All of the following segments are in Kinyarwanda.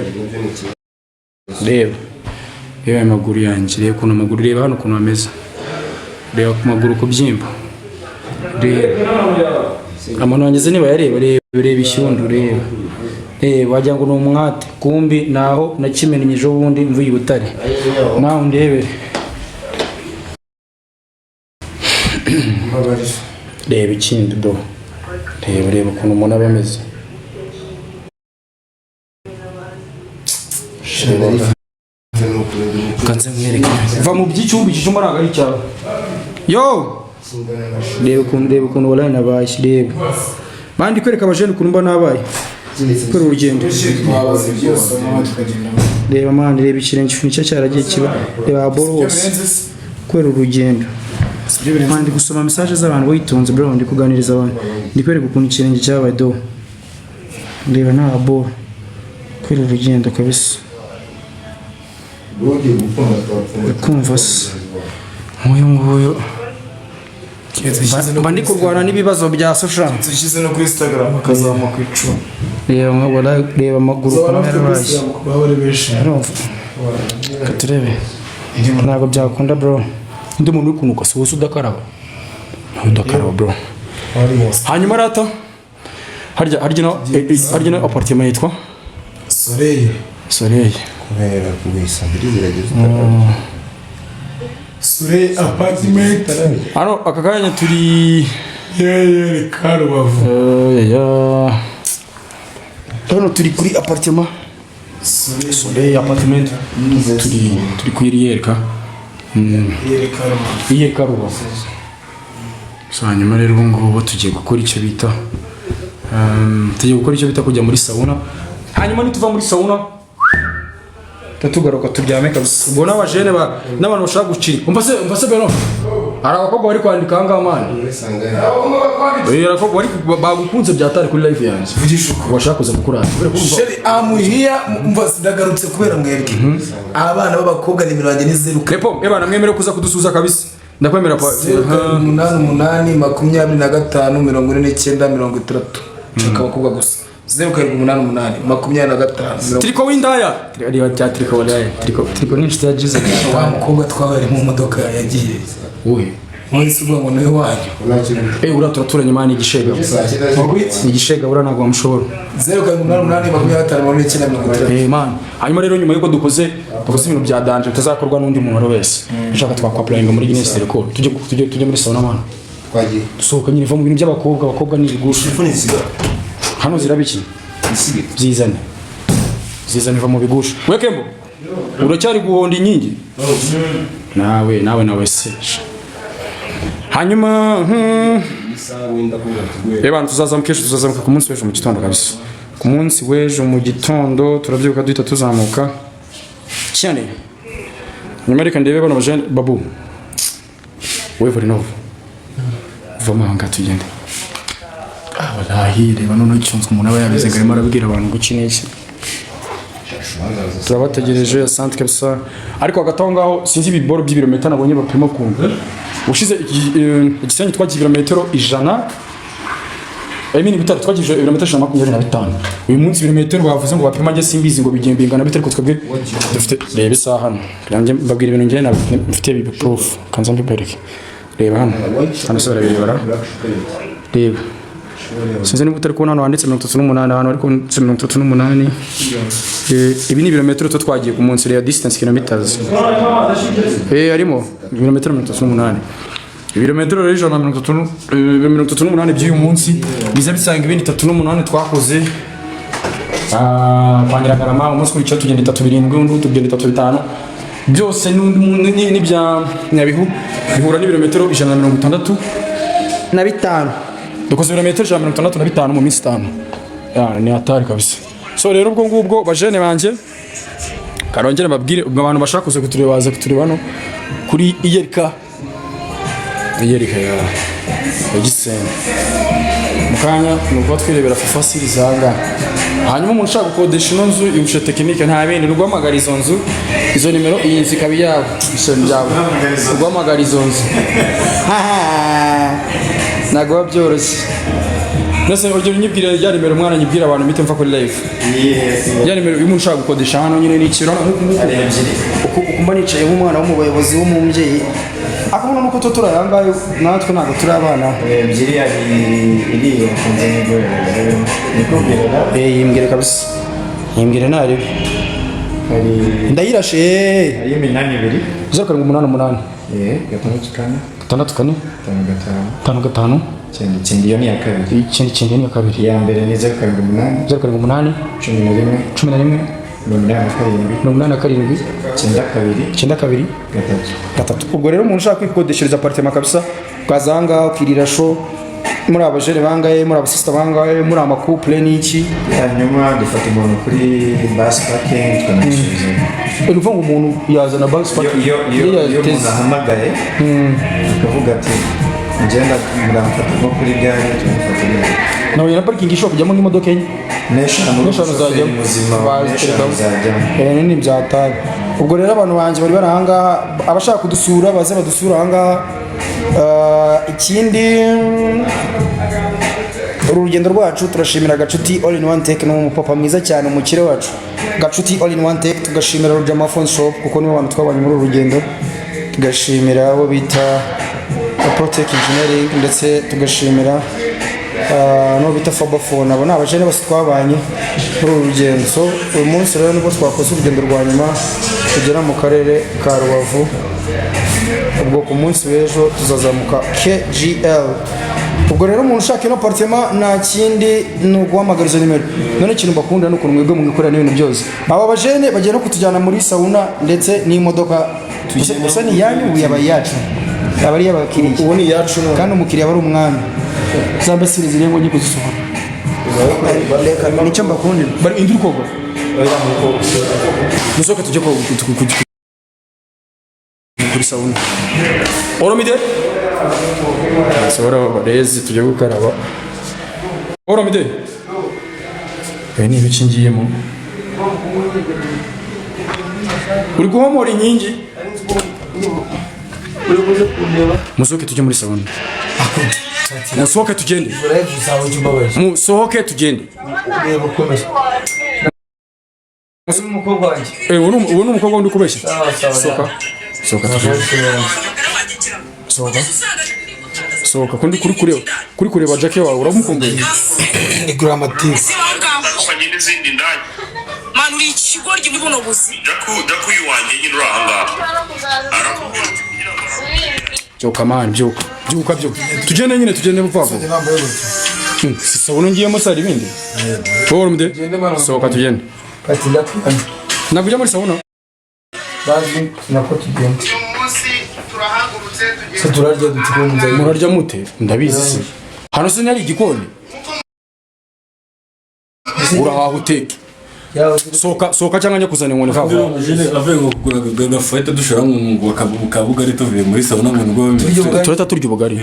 Nabyo ni ikibazo. Reba, reba aya maguru yanjye, reba ukuntu amaguru, reba hano ukuntu ameze, reba ku maguru kubyimba, reba amano yanjye se niba yareba, reba, reba ishyundu, reba, reba, wagira ngo ni umwate, kumbi naho nakimennye ejo bundi mvuye i Butare. Nawe undebere. Mbabarira. Reba ikindi do, reba, reba ukuntu umuntu aba ameze. Ni ukuri. Kanze mwereke, va mu by'icyumba, iki cyumba ntabwo ari icyawe yo. Singana na Reba ukuntu, reba ukuntu waraye nabaye, reba bandi kwereka abajene ukuntu mba nabaye kubera urugendo. Twabaze byose mama tukagenda. Reba man, reba ikirenge ikintu cye cyaragiye kiba, reba boro hose Birenze se? kubera urugendo. Sibyo birenze? Man, ndi gusoma message z'abantu witonze bro, ndi kuganiriza abantu, ndi kwereka ukuntu ikirenge cyabaye do, reba nta boro kubera urugendo kabisa. Ugiye gukunda twapfunda. Kumva se nk'uyu nguyu mba ndi kurwana n'ibibazo bya social. Dushyize no kuri Instagram akazamuka 10. Reba reba amaguru Uzabona ukuntu bafite kuri yarabaye. Instagram baba ari benshi. Urumva? Reka turebe, ntabwo byakunda bro, undi muntu uri kunuka si wowe udakaraba, ntawe udakaraba bro. Hanyuma rata harya, harya no harya no apartment yitwa Soleil. Soleil. Kubera kubisa mbiri zirageze utarabya. Soleil apartment. Hano aka kanya turi Yeye Karubavu. Ya. Hano turi kuri apartment Soleil apartment, turi kuri Yereka. Yeye Karubavu. Iye Karubavu. So hanyuma rero ubu ngubu tugiye gukora icyo bita tugiye gukora icyo bita kujya muri sauna, hanyuma nituva muri sauna tugaruka turyame kabisa. Ubwo n'abajene n'abantu bashaka gukira, umva se, umva se beno, hari abakobwa bari kwandika ahangaha man. Eh, abakobwa bari bagukunze byatari kuri live yanjye. Vugisha ukuri. Bashaka kuza gukurana kubera ko urumva. Chérie, I'm here, umva ndagarutse kubera mwebwe. Abana b'abakobwa nimero yanjye ni 0 Repo ebana, mwemerewe kuza kudusuhuza kabisa, ndakwemera pa. 0788 25 49 60. Nshaka abakobwa gusa. 0788 25 Triko w'indaya, reba cya triko walaye, triko, triko ni inshuti ya Jesus. Wa mukobwa twabaye mu modoka yagiye. Wowe. Mwese uvuga ngo niwe wanyu. Eh, uriya turaturanye man, igishega. Ni igishega buriya, ntabwo wamushobora. 0788 25 49 60. Eh man, hanyuma rero nyuma yuko dukoze ibintu bya danger bitazakorwa n'undi muntu uwo wese ushaka, twakwapplyinga muri Guinness Record. Tujye muri sauna man. Twagiye. Dusohoka nyine, va mu bintu by'abakobwa, abakobwa ni ibigusha. Hano ziraba iki? Byizane, zizane, va mu bigusha. We Kembo, uracyari guhonda inkingi nawe, nawe, nawe se. Hanyuma Reba, tuzazamuka ejo, tuzazamuka ku munsi w'ejo mu gitondo kabisa, ku munsi w'ejo mu gitondo turabyuka duhita tuzamuka cyane. Nyuma reka ndebe bano bajene babu we Vorinov, vamo aha ngaha tugende. Ah wallahi, reba noneho icyunzwe umuntu aba yabize ngo arimo arabwira abantu ngo iki n'iki. Turabategereje, asante kabisa. Ariko hagati aho ngaho sinzi ibiboro by'ibirometero nabonye bapima ukuntu ushize Igisenyi twagiye ibirometero 100, I mean Butare twagiye ibirometero 125. Uyu munsi ibirometero bavuze ngo bapima njye simbizi ngo bigenda bingana bite, ariko twebwe dufite, reba isaha hano kugira ngo mbabwire ibintu njye mfite ibi proof, kanza mbibereke. Reba hano, hano se barabirebera? Reba, sinzi niba utari kubona hano handitse 38, ahantu ariko handitse 38. Ibi ni ibirometero tuba twagiye ku munsi, reba distance kilometers. Harimo ibirometero 38, ibirometero rero 130 38 by'uyu munsi biza bisanga ibindi 38 twakoze. Ah, kwa Nyiragarama umunsi ukurikiyeho tugenda 37, undi tugenda 35, byose n'ibya Nyabihu bihura n'ibirometero 165. Dukoze ibirometero 165 mu minsi 5. Ya, ni hatari kabisa. So rero ubwo ngubwo bajene banjye, karongere mbabwire, ubwo abantu bashaka kuza kutureba baza kutureba hano kuri Iyerika, Iyerika ya Gisenyi. Mu kanya ni ukuba twirebera FIFA series ahangaha. Hanyuma umuntu ushaka gukodesha ino nzu irusha tekinike, nta bindi, ni uguhamagara izo nzu, izo nimero, iyi nzu ikaba iyawe, ishyano ryawe, uguhamagara izo nzu ntabwo biba byoroshye. Mbese urugero, unyibwire ya nimero, mwana, nyibwire abantu mpite mva kuri live. Ya nimero y'umuntu ushaka gukodesha hano nyine ni ikiro nk'uku nguku. Hari ebyiri. Uku mba nicaye nk'umwana w'umuyobozi, w'umubyeyi, akabona nuko tuba turi ahangaha, natwe ntabwo turi abana. Ebyiri, hari iriya nkunze n'igororero nikubwira. Eh, yimbwire kabisa, yimbwire ntarebe. Hari Ndayirashe. hari 82. 0788. 64. 64. 55. 55. 99, iyo ni iya kabiri. 99 ni iya kabiri. Iya mbere ni 078. 078. 11. 11. 87. 87. 92. 92. 3. 3. Ubwo rero umuntu ushaka kwikodeshereza appartement kabisa, ukaza ahangaha ukirira show, muri abajene bangahe, muri abasista bangahe, muri ama couple n'iki. Hanyuma dufata umuntu kuri bus parking tukanamusubizayo. Ni ukuvuga ngo umuntu yazana bus Iyo parking? iyo umuntu ahamagaye akavuga ati ngenda muramfata nko kuri gare, tumufata gare. Nabonye na parking ishobora kujyamo nk'imodoka enye. N'eshanu. N'eshanu Umushoferi zajyamo. muzima, n'eshanu zajyamo. Eh, nini byataye. Ubwo rero abantu banjye bari bari ahangaha, abashaka kudusura baze badusura ahangaha. Ikindi, uru rugendo rwacu turashimira Gacuti All in One Tech, ni umupapa mwiza cyane, umukire wacu Gacuti All in One Tech. Tugashimira Rujama Phone Shop kuko nibo bantu twabanye muri uru rugendo. Tugashimira abo bita Protec Engineering, ndetse tugashimira n'uwo bita Fabafone. Abo ni abajene bose twabanye muri uru rugendo. So uyu munsi rero nibwo twakoze urugendo rwa nyuma tugera mu karere ka Rubavu. Ubwo ku munsi w'ejo tuzazamuka KGL. Ubwo rero umuntu ushaka ino appartement nta kindi ni uguhamagara izo nimero. None ikintu bakunda ni ukuntu mwebwe mwikorera n'ibintu byose. Aba bajene bagiye no kutujyana muri sauna ndetse n'imodoka gusa ni iyanyu, ubu yabaye iyacu, yaba ari iy'abakiriya. Ubu ni iyacu none. Kandi umukiriya aba ari umwami. Za mbesire ziri ngo njye kuzisohora. Reka nicyo mbakundira. Bari indi uri koga, musohoke tujye kuri sauna. Oromide, sohora barezi tujye gukaraba. Oromide, ibi ni ibiki ngiyemo? Uri guhomora inkingi. Musohoke tujye muri sauna, musohoke tugende. Live zawe ujya umbabaje. Musohoke tugende. Reba ukomeze. Umukobwa wanjye. Eh, uwo ni umukobwa wundi kubeshya. Sawa sawa. Sohoka, sohoka tugende, sohoka, sohoka. Kundi kuri kureba, kuri kureba Jackie wawe uramukumbuye. Ni grammatique. Batandukanye n'izindi ndaya. Mani, uri ikigoryi muri buno buzima. Jack uyu wanjye nyine uri ahangaha arakubwira uti kugira ngo Byuka man, byuka, byuka, byuka, tugende nyine, tugende vuba vuba. Si sauna ngiyemo sari ibindi. Wowe sohoka tugende. Ati ndakwiyana. Ntabwo ujya muri sauna. Bazi nako tugenda. Uyu munsi turahagurutse tugiye Se turarya dute ko mu nzara? Murarya mute? Ndabizi se hano se ntihari igikoni? Urahaha uteke. Yawe. Sohoka, sohoka cyangwa njye kuzana inkoni vuba vuba. Amajene avuye ngo kugura agafayita dushora ngo kabugari tuvuye muri sauna ngo nibwo bimeze. Turahita turya ubugari.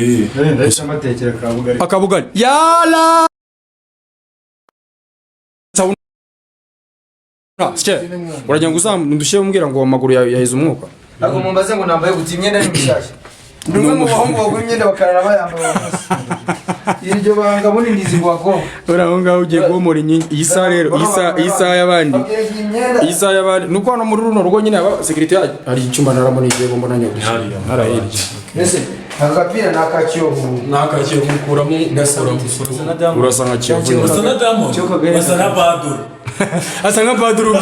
Ndahita mbatekera kabugari. Akabugari yala sauna. Sike uragira ngo uzandushe umbwira ngo amaguru yawe yaheze umwuka. Ntabwo mumbaze ngo nambaye gute, imyenda ni mishyashya. Ndi umwe mu bahungu bagura imyenda bakarara bayambaye uwo munsi. Iryo banga bunini zigwa ko. Uri aho ngaho ugiye guhomora inkingi. Iyi saha rero, iyi saha y'abandi, Babwira imyenda. iyi saha y'abandi ni uko hano muri runo rugo nyine haba sécurité. Hari icyumba naramo nigiye ngo mbona nyogoshe ntarahirye. Mbese aka gapira ni aka Kiyovu. Nakakiye mukuramo. Urasa nka Kiyovu. Basa na Diamond, basa na Baduru. Asa nka Baduru,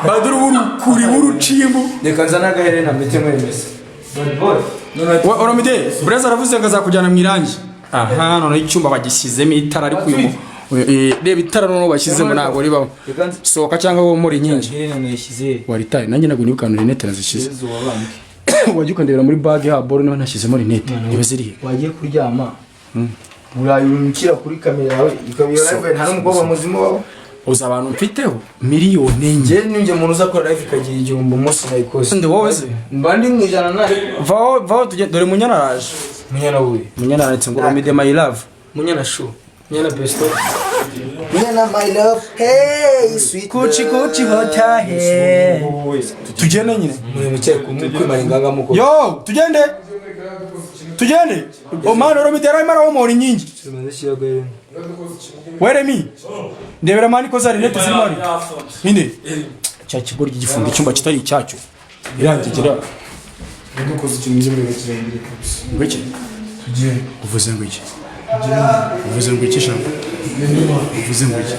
Baduru w'urukuri w'urucimbu. Reka nzane agaherena mbite mwemeza. Bad boy. Oramide Bureza aravuze ngo azakujyana mu irangi. Aha noneho icyumba bagishyizemo itara, ariko uyu reba itara noneho bashyizemo ntabwo ribaho. Sohoka cyangwa wowe muri inkingi. Iherena nayishyize. Waritaye, nanjye ntabwo nibuka ahantu rinete nazishyize. Yezu wabambwe. Wajya ukandebera muri bag ha boro niba ntashyizemo rinete, niba ziri he? Wagiye kuryama. Urayurukira kuri kamera yawe ikaba iyo live, nta n'umukobwa muzima ubaho. Uzi abantu mfiteho miliyoni 4. Njye ninjye muntu uzakora live ikagira 1000 umunsi nayikoze. Ndi wowe se? Mba ndi mu ijana na Vaho, vaho tugende, dore Munyana araje. Munyana wuye. Munyana aranditse ngo Romide my love. Munyana shu. Munyana besto. Munyana my love, hey sweet. Kuchi kuchi hota he. Tugende nyine. Muri mucye kwimara inganga muko. Yo, tugende, tugende. Omani Romide yarimo arahomora inkingi. Tumaze shyira agaherena. We Remy, ndebera man ko za rinete zirimo hari. Ninde? Cya kigoryi gifunga icyumba kitari icyacyo. Irangegera. Dukoze ikintu mujye mureba kirangire kabisa. Ngo iki? Tugiye. Uvuze ngo iki? Uvuze ngo iki sha? Uvuze ngo iki?